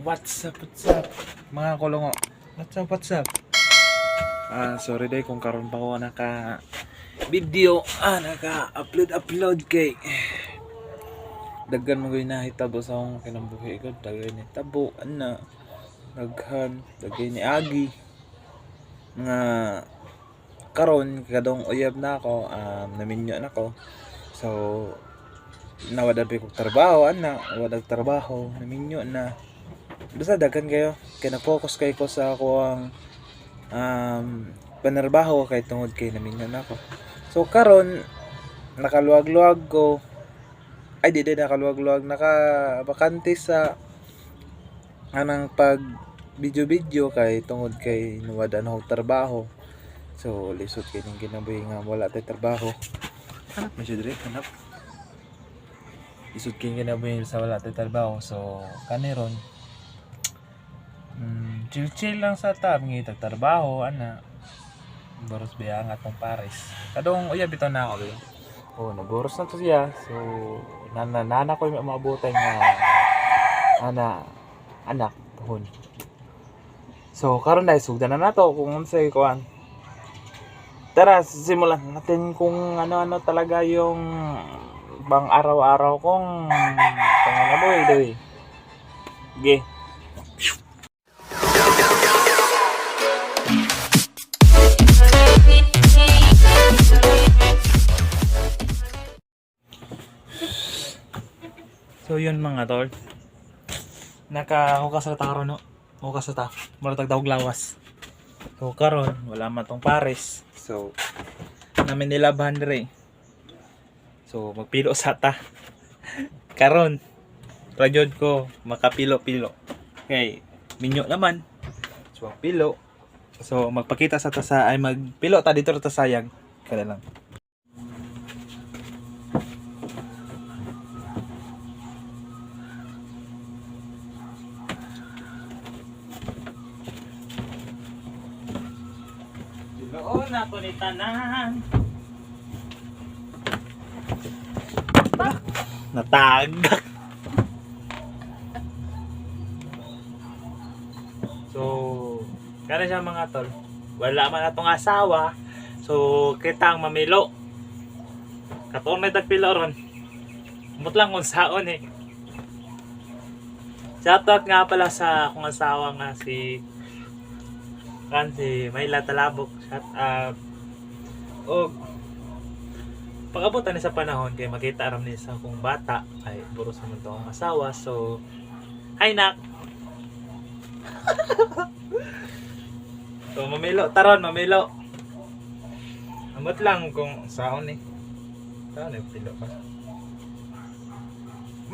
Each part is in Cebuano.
What's up, mga kulungo? What's up, what's up? Ah, sorry day kung karon pa ko naka video, naka upload upload kay daghan mo gyud nahitabo sa akong kinabuhi ko, daghan ni tabo ana, daghan, daghan ni agi nga karon kadong uyab na ako, naminyo na ko. So nawad pa kog trabaho ana, wala trabaho, naminyo na. Basta daghan kayo kay na-focus kay ko sa ako ang panarbaho kay tungod kay naminyo na ako. So karon nakaluwag-luwag ko, ay di di nakaluwag-luwag, naka bakante sa anang pag video-video kay tungod kay nawad na akong trabaho. So lisod kay ning kinabuhi nga wala tay trabaho. Hanap man siya diri, hanap. Lisod kay kinabuhi sa wala tay trabaho. So kani ron, chill-chill lang sa tab, ngitag trabaho ana. Boros biya ang atong pares. Kadong uyab bitaw na ako. Eh. Oh, naboros na to siya. So nana nana ko yung maabutan nga ana anak pohon. So karon dai sugdan na nato kung unsay kuan. Tara, simulan natin kung ano-ano talaga yung bang araw-araw kong pangalaboy doy. Ge. So yun mga tol. Nakahukas na ta karon no. Hukas na ta. Mura tag dawg lawas. So karon wala man tong pares. So namin nilabhan dire. So magpilo sa ta. Karon radyod ko makapilo-pilo. Kay minyo naman. So pilo. So magpakita sa ta sa ay magpilo ta dito ta sayag. Kada lang. Piloon na ko ni tanan. Natagak. So, kana siya mga tol. Wala man atong asawa. So, kita ang mamilo. Katuon may tagpilo ron. Umot lang kung saon eh. Shoutout nga pala sa akong asawa nga si kan si Mayla Talabok. Shout out. Og pag-abutan ni sa panahon kay makita aram ni sa akong bata ay buros naman to akong asawa. So, hi nak. So mamilo taron mamilo. Amot lang kung saon eh. Saon eh pilo ka.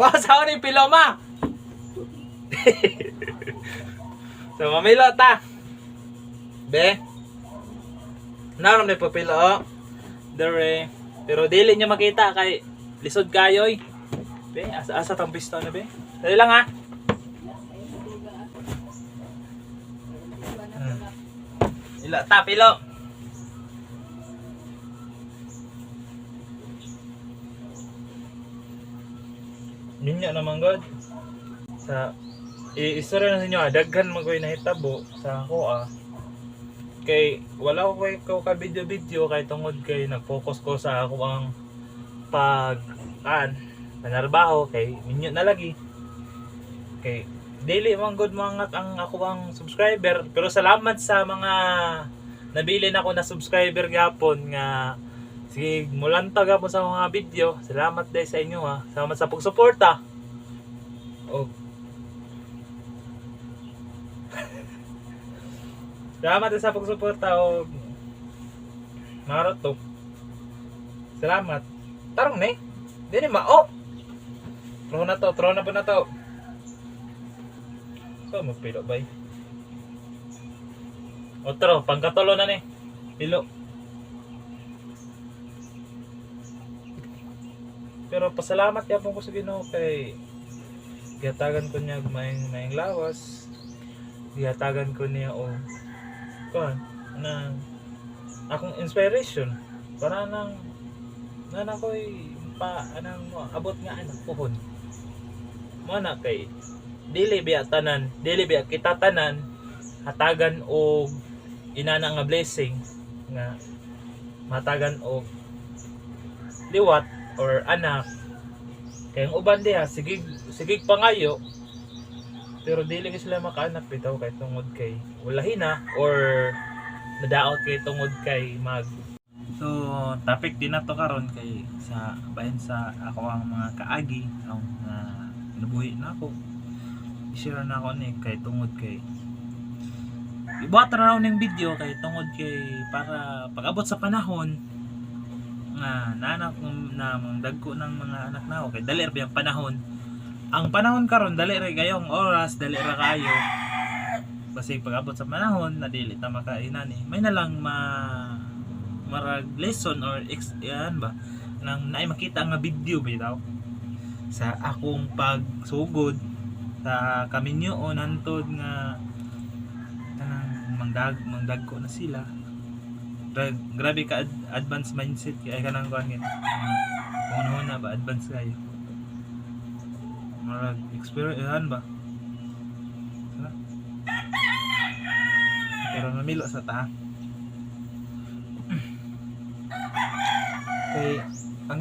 Ma, saon eh pilo ma. So mamilo ta. Be. Naram ni papilo oh. Dere. Pero dili niya makita kay lisod kayoy. Be, asa asa tang pisto na be. Dali lang ha. Ila ta pilo. Ninya naman god. Sa i-istorya na sa inyo ah, daghan man ko'y nahitabo sa ako ah. Kay wala ko kay ko ka video video kay tungod kay nag-focus ko sa ako ang pag kan panarbaho kay minyo na lagi. Kay dili man good mangat ang ako ang subscriber, pero salamat sa mga nabili na ako na subscriber gapon nga sige mulanta gapon sa mga video. Salamat dahil sa inyo ha. Salamat sa pagsuporta. Og salamat sa pagsuporta og marot to. Salamat. Tarong ni. Dili mao. Throw na to, throw na po na to. So magpilo bay. Otro, pangkatulo na ni. Pilo. Pero pasalamat yapon ko sa Ginoo kay gihatagan ko niya og maayong maayong lawas. Gihatagan ko niya og kuan na akong inspiration para nang nana ko'y pa anang abot nga anak pohon. Mo na kay Dili biya tanan, dili biya kita tanan hatagan og inana nga blessing nga matagan og liwat or anak. Kay ang uban diha sige sige pangayo, pero dili kay sila makaanak bitaw kay tungod kay ulahi na or nadaot kay tungod kay mag. So topic din nato karon kay sa bahin sa ako ang mga kaagi ang mga kinabuhi nako, i-share na ako ni kay tungod kay ibuhat ra raw ning video kay tungod kay para pag-abot sa panahon nga naanak na mga dagko ng mga anak nako, kay dali ra ang panahon. Ang panahon karon dali ra kayo, ang oras dali ra kayo. Kasi pag-abot sa panahon na dili ta makainan eh, may na lang ma marag lesson or ex, yan ba nang naay makita nga video bitaw sa akong pagsugod sa kaminyoon hantod nga kanang mangdagko na sila. Grabe ka advance mindset kay kanang kuan gid kung na ba, advance kayo, marag experience ba. Sana. Pero mamilo sa ta kay ang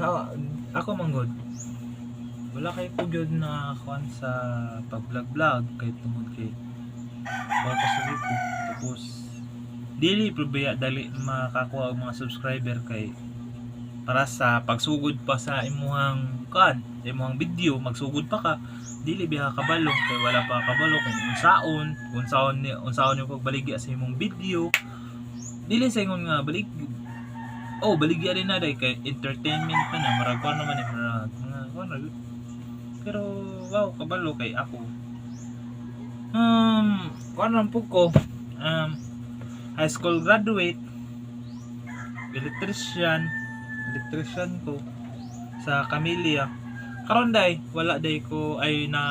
ako manggod wala kay ko gyud na kuan sa pag-vlog vlog kay tungod kay baka sa ko. Tapos dili pro biya dali makakuha og mga subscriber kay para sa pagsugod pa sa imuhang kuan, sa imuhang video, magsugod pa ka, dili biya kabalo kay wala pa kabalo kung unsaon unsaon ni unsaon yung pagbaligya sa imong video. Dili sa ingon nga balig, oh, baligya din na day kay entertainment pa na, marag kuan naman eh, marag mga kuan ra gyud. Pero wow, kabalo kay ako, kuan lang po ko, high school graduate, electrician, electrician ko sa Camellia. Karon day wala day ko ay na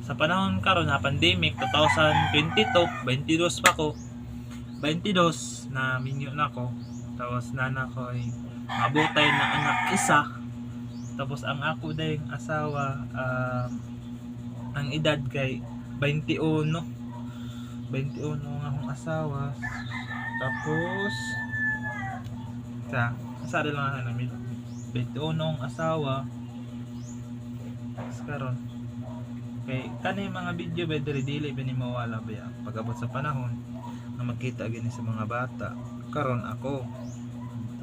sa panahon karon na pandemic 2022, 22 pa ko, 22 na minyo na ko. Tapos nana ko ay mabutay na anak isa. Tapos ang ako day asawa, ang edad kay 21, 21 ang akong asawa. Tapos sa sa lang na 21 ang asawa. Tapos karon kay kani mga video ba diri, dili ba ni mawala ba ya pag-abot sa panahon na makita gini sa mga bata. Karon ako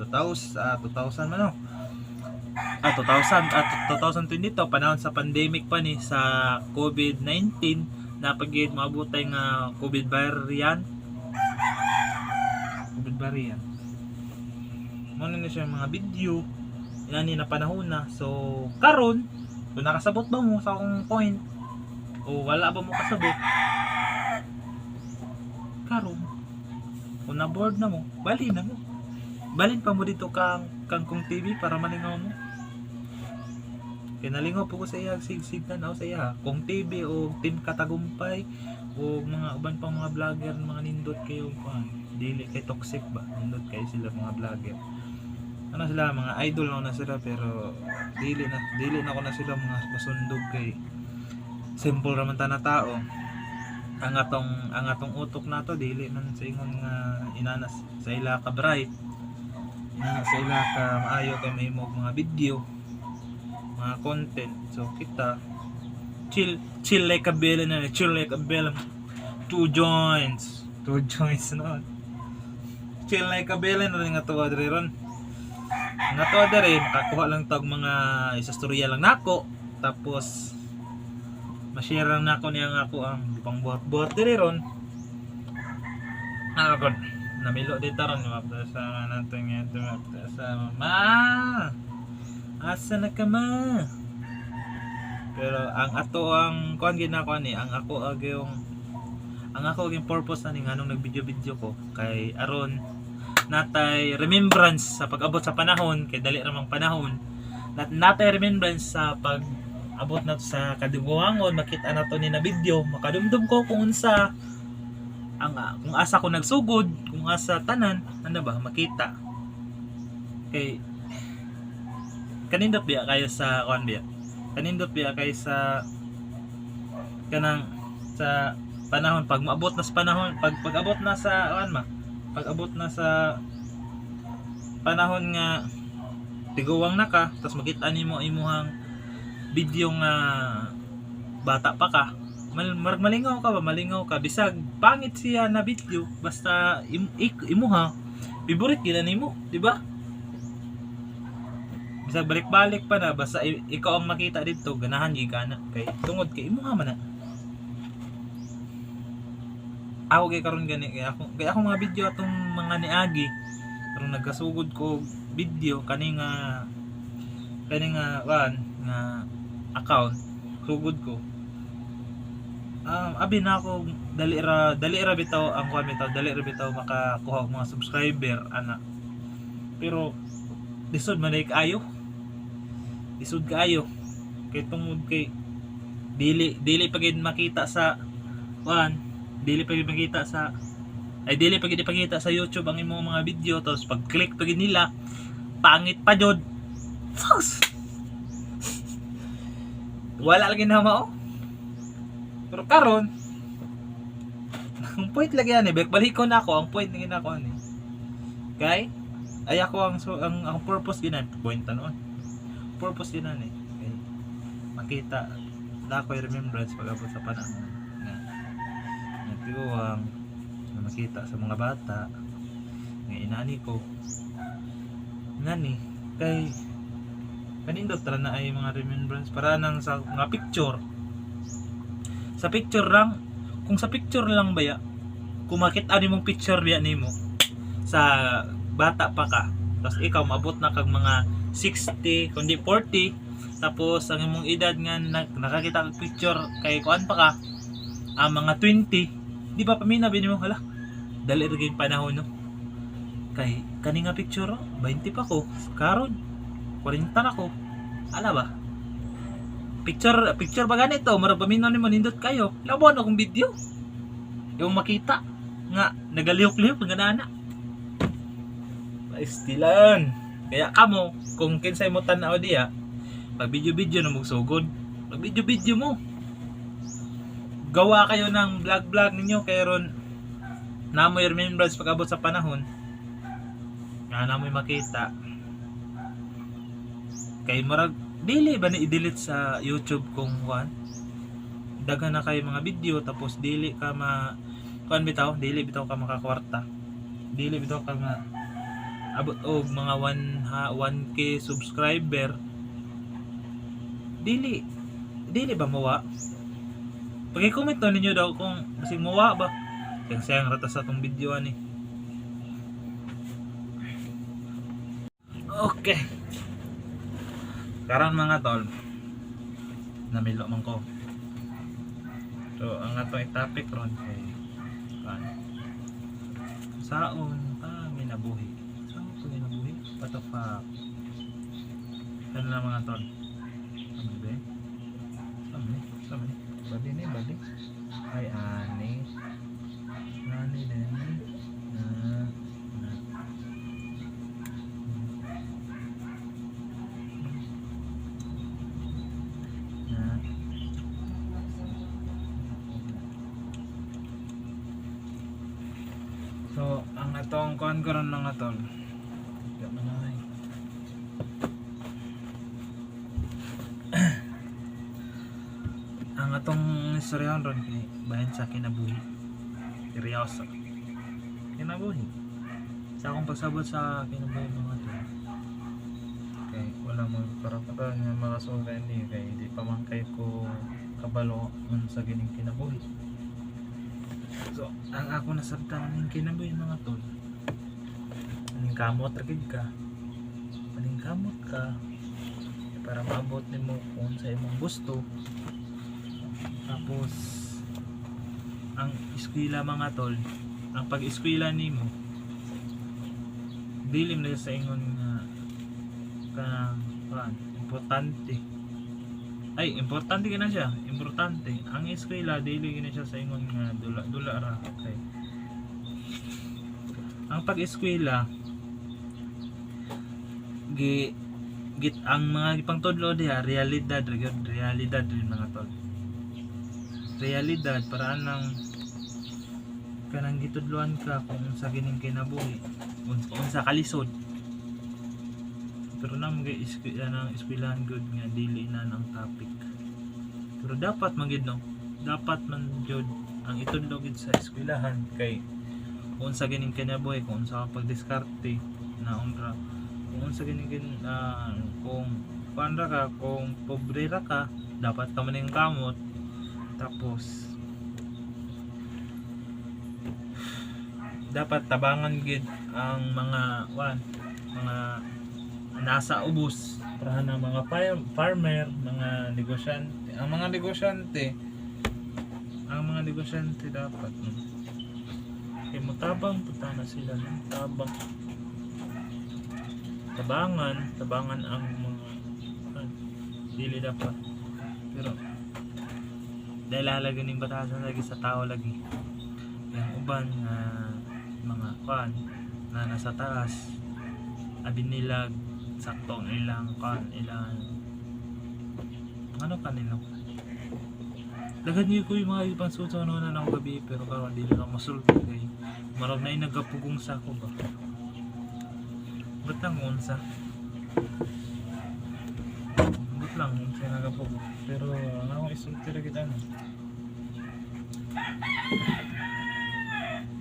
2000, 2000 man, no, 2000, 2022, panahon sa pandemic pa ni sa COVID-19 napagid maabutay nga COVID variant. COVID variant mo na siya mga video inani na panahon na. So karon, kung nakasabot ba mo sa akong point o wala ba mo kasabot karon, kung na bored na mo, balhin na mo, balhin pa mo dito kang Kangkong TV para malingaw mo. Kay nalingaw po ko sa iya, sigsig tanaw sa iya Kong TV o Team Katagumpay o mga uban pang mga vlogger, mga nindot kayo kuan, dili kay toxic ba, nindot kayo sila mga vlogger. Ano sila, mga idol na sila, pero dili na ko na sila mga masundog kay simple raman ta na tao. Ang atong utok nato dili man sa ingon nga inanas sa ila ka bright, inana sa ila ka maayo kay mahimo og mga video, mga content. So kita chill chill like a villain na, chill like a villain, two joints, two joints no, chill like a villain rin nga tuwa diri ron, nga tuwa diri makakuha lang tag mga istorya lang nako, tapos ma-share lang nako niya nga ako ang pangbuhat-buhat diri ron. Ah, god, namilo dito ron mapta sa nato nga mapta sa ma, asa na ka ma. Pero ang ato ang kuan gid nako ani, ang ako ag yung ang ako yung purpose ani nganong nag-video video ko kay aron natay remembrance sa pag-abot sa panahon kay dali ra mang panahon. Natay remembrance sa pag abot nato sa kadiguangon, makita nato ni na video, makadumdum ko kung unsa ang kung asa ko nagsugod, kung asa tanan, ano ba makita. Kay kanindot biya kayo sa kuan biya, kanindot biya kay sa Kanang sa panahon pag maabot na sa panahon, pag pag-abot na sa ano ma, pag-abot na sa panahon nga tiguwang na ka, tapos makita nimo imuhang video nga bata pa ka, malingaw ka ba, malingaw ka bisag pangit siya na video, basta imuha favorite gina nimo, di ba? Bisag balik-balik pa na, basta ikaw ang makita dito, ganahan gyud ka na kay tungod kay imuha man na. Ako kay karon gani kay ako mga video atong mga niagi karon, nagkasugod ko og video kani nga kuan nga account, sugod ko, abi na ako dali ra bitaw ang kuan bitaw, dali ra bitaw makakuha og mga subscriber ana, pero lisod man kaayo, lisod kaayo kay tungod kay dili dili pa gid makita sa kuan, dili pa gid makita sa, ay, dili pa gid ipakita sa YouTube ang imong mga video. Tapos pag click pa gid nila, pangit pa jud. Sus! Wala lagi na mao. Pero karon, ang point lagi ani, balik ko na ako ang point nga ako ani kay ay ako ang so, ang purpose ginan point noon, purpose ginan eh kay makita na ako remembrance pag abot sa panahon nga nga tiguang na makita sa mga bata nga inani ko ngani kay kanindot ra na ay mga remembrance para nang sa mga picture, sa picture lang. Kung sa picture lang baya, kung makita nimong picture biya nimo sa bata pa ka, tapos ikaw maabot na kag mga 60 kundi 40, tapos ang imong edad nga nakakita kag picture kay kuan pa ka, ang mga 20, di ba paminaw nimo, "Hala, dali ra gyud panahon, no?" Kay kani nga picture, oh, 20 pa ko, karon 40 na ko. Ala ba, picture picture ba ganito, murag paminaw nimo, nindot kayo. Labaw na kung video yung makita nga nagalihok-lihok nga nana. Pastilan. Kaya kamo, kung kinsay mo tan-aw diya, pag video-video na magsugod, pag video-video mo, gawa kayo ng vlog-vlog ninyo kay ron namoy remembrance pag abot sa panahon nga namoy makita. Kay murag dili ba ni i-delete sa YouTube kung kuan, daghan na kayo mga video, tapos dili ka ma kuan bitaw, dili bitaw ka makakwarta, dili bitaw ka ma abot og mga 1 ha, 1K subscriber, dili dili ba mawa? Pag-comment to ninyo daw kung basig mawa ba. Kaya sayang rata sa atong video ani. Okay, karon mga tol, namilo man ko. So ang atong i-topic ron kay kan saon pa minabuhi, saon pa minabuhi. What the fuck? Ano lang, mga tol? Ano ba? Sama ni, sama ni. Bali ni, bali. Ay, ani. Ani dani. Na, na. Na. So, ang atong kuan karon, mga tol. Di man ay. Ang atong istoryahan ron kay bahin sa kinabuhi. Seryoso. Kinabuhi. Sa akong pagsabot sa kinabuhi, mga tol. Kay wala mo karapatan nga makasulti ni kay di pa man kay ko kabalo unsa gining kinabuhi. So, ang ako nasabtan ning kinabuhi, mga tol. Maningkamot ra gid ka. Maningkamot ka para maabot nimo kung sa imong gusto. Tapos ang eskwela, mga tol, ang pag-eskwela nimo dili man sa ingon nga kanang kuan, importante. Ay, importante gina siya, importante. Ang eskwela dili gina siya sa ingon nga dula dula ra kay ang pag-eskwela gi git ang mga gipangtudlo diha realidad ra gyud, realidad rin, mga tol. Realidad para anang kanang gitudloan ka kung unsa gining kinabuhi, unsa unsa kalisod. Pero na mga ang eskwelahan gud nga dili na ang topic. Pero dapat man gid, no, dapat man jud ang itudlo gid sa eskwelahan kay kung unsa gining kinabuhi, kung unsa ka pagdiskarte na unra, kung unsa gining kung kuan ra ka, kung pobre ra ka, dapat ka maning kamot. Tapos dapat tabangan gid ang mga wan, mga nasa ubos para na mga farmer, mga negosyante, ang mga negosyante, ang mga negosyante dapat, no? Kay motabang punta na sila, no? Tabang, tabangan, tabangan ang mga dili dapat. Pero dahil halaga ning batasan lagi sa tao lagi yung uban nga mga kwan na nasa taas, abi nila sakto ang ilang kwan, ilang ano kanino. Daghan niyo ko yung mga ibang sulti na na ako gabi, pero karon dili na ako masulti kay marag na nagapugong sa ako ba. Ba't lang unsa? Ba't lang unsa nagapugong? Pero ang akong isulti ra gid ano.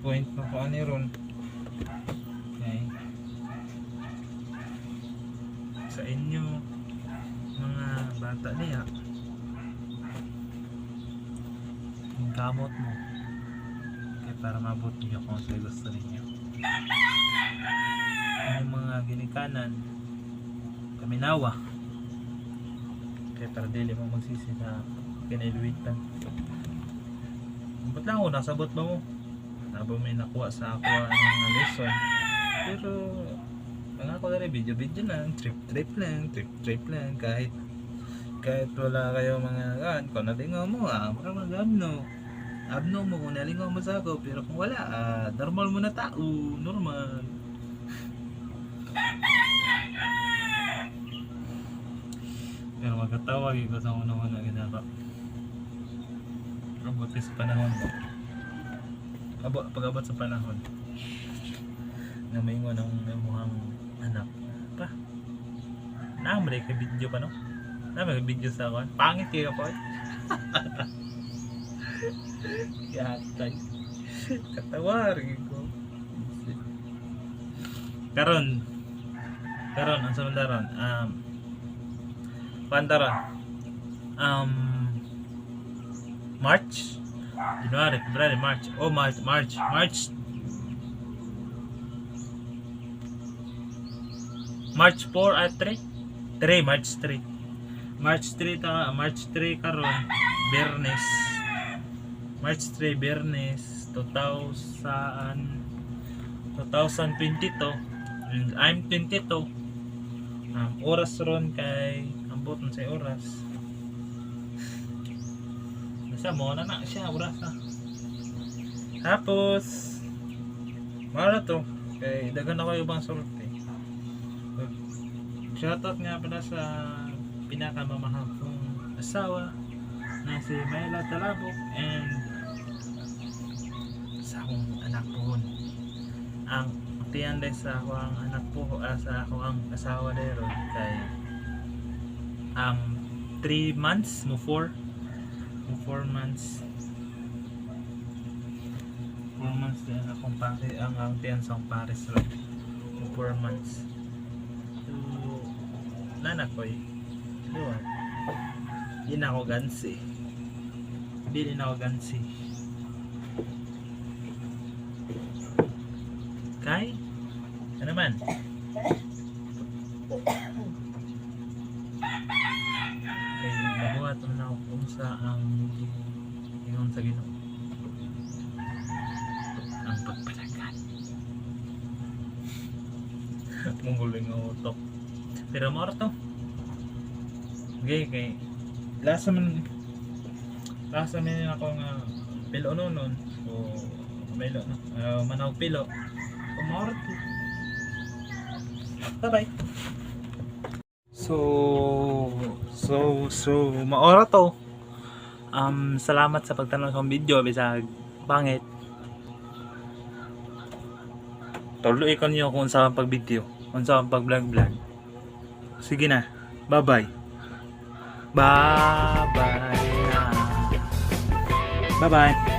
Point na ko ani ron. Okay. Sa inyo mga bata niya, yung kamot mo kaya para mabot niyo kung sa gusto ninyo. Yung mga ginikanan kaminawa kaya para dili mo magsisi sa kinailuwitan. Ba't lang ako nasabot ba mo na ba may nakuha sa ako ang mga lesson? Pero ang ako na rin, video video lang, trip trip lang, trip trip lang. Kahit kahit wala kayo mga kan, kung nalingaw mo, baka mag-abno abno mo kung nalingaw mo sa ako. Pero kung wala, normal mo na tao, normal. Pero magkatawag ko sa unang-una ginaka abot sa panahon ba, abo, pag-abot sa panahon na maingon ang imuhang anak pa naa mo kay video pa, no, naa may video sa akon, pangit kayo ko. Yatay katawar ko karon. Karon ang sunod ron, kuan ron, March, January, February, March, oh, March, March, March, March 4 at 3, 3, March 3, March 3 ta, March 3 karon, Bernes, March 3, Bernes, 2000 2022, and I'm 22. Oras ron kay ambot sa oras. Nasa mo na na siya oras na. Tapos mao na to kay daghan ako ibang sulti. Shoutout nga pala sa pinakamamahal kong asawa na si Myla Talabok and sa akong anak po. Ang tiyan day sa ako ang anak po, sa ako ang asawa day ron kay 3 months mo, 4 mo, 4 months, 4 months din akong pare, ang tiyan sa akong pares ron mo 4 months. So nana koy diba di na ako gansi, di na ako gansi kay ano man kay nabuhat man ako kung sa ang ingon sa Ginoo, ang pagpanagan. Mongol nga utok, pero mao ra to. Okay, kay lasa man ako nga pilo no nun. So melo no, manaw pilo. So mao ra to. Bye bye. So, mao ra to. Salamat sa pagtanaw sa akong video bisag pangit. Tuloy ko niyo kung unsa ang pag-video, unsa ang pag-vlog-vlog. Sige na. Bye-bye. Bye-bye na. Bye-bye.